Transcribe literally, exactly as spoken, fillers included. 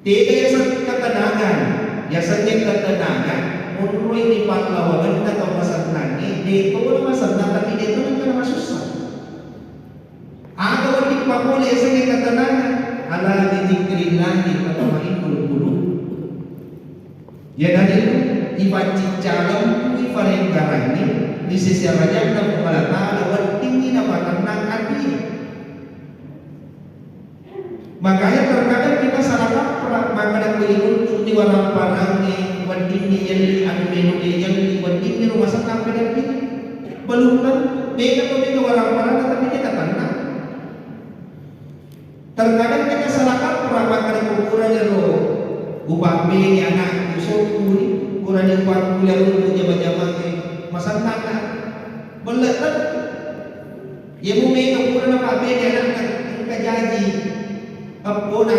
Tega yaseng ketenangan, yasengnge ketenangan, monroi ri pallawangenna tau masennangnge, de tona masennang, tapi de tona engka namasussa. Aga wedding papole yasengnge ketenangan, ala bidzikrillahi tatmainnul qulub. Iyanaritu ipacciccalempu ifarenggarangngi ri sese arajanna Puang Allah Ta'ala, weddingngi napatennang atie. Makanya terkadang kita salah kaprah, makkeda ko iruntu'ni waramparangnge, weddinni yelli anu melo de yelli, weddinni rumah sakit pedappi. Belum tentu, mega to mega waramparanna tapi de natenang. Terkadang kita salah kaprah, makkeda ko purani ro upabbene anakku, sokkuni, purani upakkule runtu jama-jamang e, masennang na. Belle tentu. Iya mu mega pura napabbene anakna, engka jaji eppona